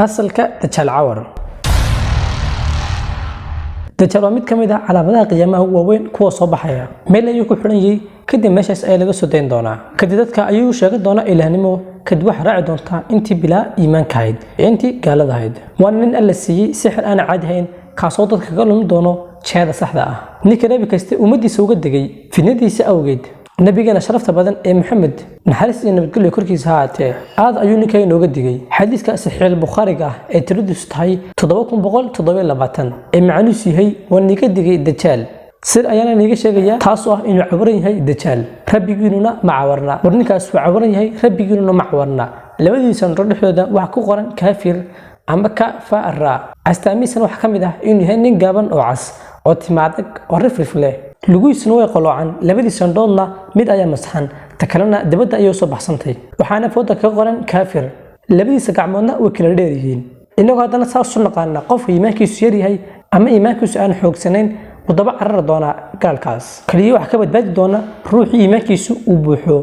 Asalka Dajaal Cawar. Dajaal waa mid ka mid ah calaamadaha qiyaamaha ugu waaweyn kuwa soo baxaya. Meel ayuu ku xidhan yahay, kadib meeshaas ayaa laga soo dayn doonaa. Kadib dadka ayuu sheegan doonaa ilaahnimo, kadib waxaa raaci doontaa intii bilaa iimaanka ahayd iyo intii gaalada ahayd. Waana nin Alla siiyey sixir aan caadi ahayn, kaasoo dadka kaga lumi doono jihada saxda ah. Ninka nebi kasta ummaddiisa uga degay fitnadiisa awgeed, nabigeena sharafta badan ee Maxamed, naxariis iyo nabadgelyo korkiisa ha ahaatee, aad ayuu ninka inooga digay. Xadiiska Saxiix Bukhaariga ah ee tiradiisu tahay 7127 ee macnuus yahay "Waa niga digay Dajaal, sir ayaana niiga sheegaya," taasoo ah inuu cawaran yahay Dajaal, rabbigiinuna ma cawarna. War ninkaas wuu cawaran yahay, rabbigiinuna ma cawarna. Labadiisa ndho dhexdooda waxaa ku qoran kaafir ama kafara. Astaamihiisana waxaa ka mid ah inuu yahay nin gaaban oo cas oo timaadag oo rifrif leh, lugihiisuna way qoloocan, labadiisa ndhoodna mid ayaa masaxan, ta kalena dibadda ayay usoo baxsantay, waxaana fooda kaga qoran kaafir. Labadiisa gacmoodna way kala dheer yihiin. Inagoo haddana saas u naqaana, qofka iimaankiisu yaryahay ama iimaankiisu aan xoogsanayn wuu daba carari doonaa gaalkaas. Kaliya waxaa ka badbaadi doona ruuxii iimaankiisu uu buuxo,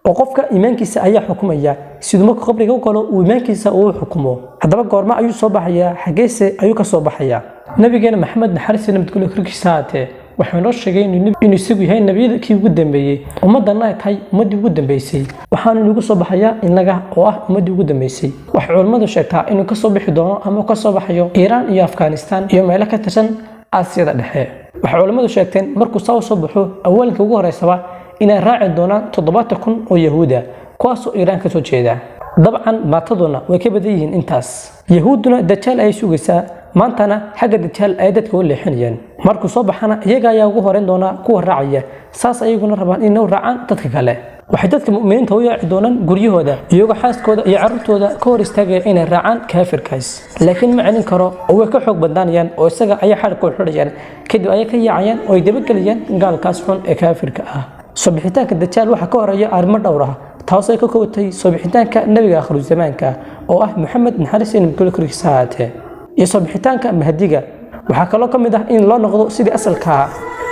oo qofka iimaankiisa ayaa xukumaya siduu marka qabriga u galo uu iimaankiisa uu xukumo. Haddaba goorma ayuu soo baxayaa? Xageese ayuu ka soo baxayaa? Nabigeena Maxamed, naxariis iyo nabadgelyo korkiisa haatee, wuxuu inoo sheegay inuu isagu yahay nebiyada kii ugu dambeeyey, ummaddanna ay tahay ummaddii ugu dambeysay. Waxaanu inagu soo baxayaa innaga oo ah ummaddii ugu dambeysay. Waxay culimmadu sheegtaa inuu kasoo bixi doono ama uu kasoo baxayo Iiraan iyo Afghanistan iyo meelo ka tirsan Aasiyada Dhexe. Waxay culimmadu sheegteen markuu saa usoo baxo, awaalinka ugu horeysaba inay raaci doonaan 70,000 oo Yahuuda, kuwaasoo Iiraan kasoo jeeda. Dabcan maataduna way ka badan yihiin intaas. Yahuudduna Dajaal ayay sugaysaa, maantana xagga Dajaal ayay dadka u leexinayaan. Markuu soo baxana iyaga ayaa ugu horeyn doona kuwa raacaya, saas ayaguna rabaan inay u raacaan dadka kale. Waxay dadka mu'miniinta u yaaci doonaan guryahooda, iyagoo xaaskooda iyo carruurtooda ka hor istaagaya inay raacaan kaafirkaas. Laakiin ma celin karo oo way ka xoog badnaanayaan, oo isaga ayaa xadhigka u xidhayaan, kadib ayay ka yaacayaan oo ay dabagelayaan gaalkaas xun ee kaafirka ah. Soo bixitaanka Dajaal waxaa ka horeeya arrimo dhowr ah, taas ay ka kowtay soo bixitaanka nebiga akhiru zamaanka oo ah Maxamed, naxariis iyo nabadgelyo korkiisa ahaatee, iyo soo bixitaanka Mahdiga. Waxaa kaloo ka mid ah in loo noqdo sidii asalkaa,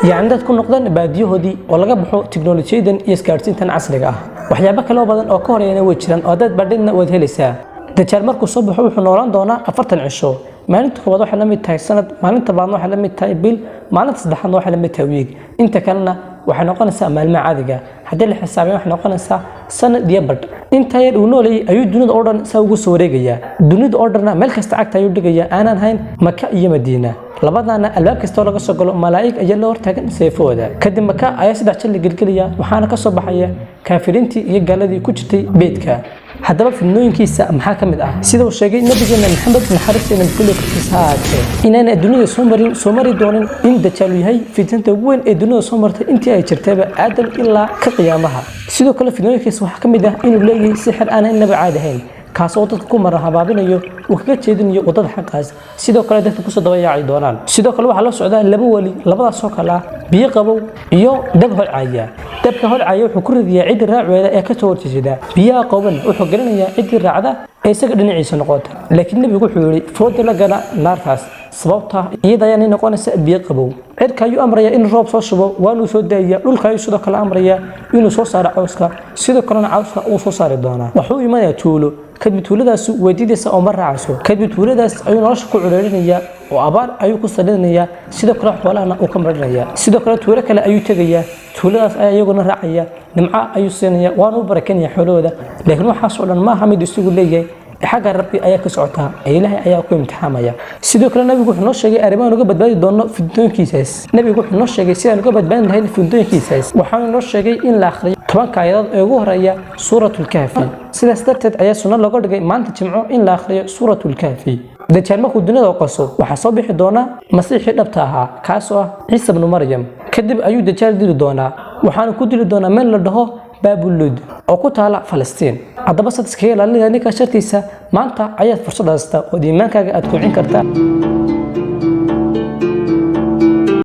yacni dad ku noqdaan baadiyahoodii oo laga baxo tiknolojiyadan iyo isgaadhsiintan casriga ah. Waxyaabo kaloo badan oo ka horeeyana way jiraan, oo haddaad badhidna waad helaysaa. Dajaal markuu soo baxo wuxuu noolaan doonaa 40 cisho. Maalinta koowaad waxay la mid tahay sanad, maalinta labaadna waxay la mid tahay bil, maalinta saddexaadna waxay la mid tahay wiig, inta kalena waxay noqonaysaa maalmaha caadiga. Haddii la xisaabiyo waxay noqonaysaa sanad iyo badh. Intaa yar uu noolayay ayuu dunida oo dhan saa ugu soo wareegayaa. Dunida oo dhanna meel kasta cagta ayuu dhigayaa, aanaan hayn Maka iyo Madiina. Labadana albaab kastoo laga soo galo malaa'ig ayaa loo hortaagan seefahooda. Kadib Maka ayaa saddex jal la gelgelaya, waxaana ka soo baxaya kaafiriintii iyo gaaladii ku jirtay beydka. Haddaba fidnooyinkiisa maxaa ka mid ah? Sida uu sheegay nabigeena Maxamed, naxariis iyo nabadgelyo korkiisa ha ahaatee, inaanay adduunyada soo marin, soo mari doonin in Dajaalu yahay fitnada ugu weyn ee dunida soo martay intii ay jirtayba Aadam ilaa ka qiyaamaha. Sidoo kale fidnooyinkiisa waxaa ka mid ah inuu leeyahay sixir aanan inaba caadi ahayn, kaasoo dadka ku mara habaabinayo, uu kaga jeedinayo wadada xaqaas. Sidoo kale dadka kusoo daba yaaci doonaan. Sidoo kale waxaa la socdaa laba weli, labadaasoo kale ah biyo qabow iyo dab holcaya. Dabka holcaya wuxuu ku ridayaa ciddii raaceeda ee kasoo horjeeda. Biyaha qabowan wuxuu gelinayaa ciddii raacda ee isaga dhinaciisa noqota. Laakiin nebigu wuxuu yihi: "Fooda la gala naartaas, sababta iyada ayaanay noqonaysa biyo qabow." Cirka ayuu amrayaa in roob soo shubo, waanuu soo daaya. Dhulka ayuu sidoo kale amrayaa inuu soo saaro cawska, sidoo kalena cawska uu soo saari doonaa. Wuxuu imanayaa tuulo, kadib tuuladaas weydiidaysa oo ma raacayso. Kadib tuuladaas ayuu nolosha ku cudheerinayaa oo abaar ayuu ku salidinayaa, sidoo kale xoolahana uu ka marinaya. Sidoo kale tuulo kale ayuu tegayaa, tuuladaas ayaa iyaguna raacaya, nimco ayuu siinaya, waana u barakanaya xoolahooda. Laakiin waxaasoo dhan maaha mid isagu leeyahay, xagga Rabbi ayaa ka socotaa ee Ilaahay ayaa ku imtixaamaya. Sidoo kale nabigu wuxuu noo sheegay arrimahan uga badbaadi doono fidnooyinkiisaas. Nabigu wuxuu noo sheegay sidaan uga badbaadi lahayn fidnooyinkiisaas. Waxaanu noo sheegay in la akhriyo 10-ka aayadood ee ugu horeeya Suuratulkahfi. Sidaas darteed ayaa sunno looga dhigay maanta Jimco in la akhriyo Suuratulkahfi. Dajaal markuu dunida qaso, waxaa soo bixi doona Masiixii dhabta ahaa, kaasoo ah Ciisa bnu Maryam. Kadib ayuu Dajaal dili doonaa, waxaana ku dili doonaa meel la dhaho Baabulud oo ku taala Falastiin. Haddaba sad iskaga ilaalinaya ninka shartiisa? Maanta ayaad fursad haystaa ood iimaankaaga aad kobcin kartaa.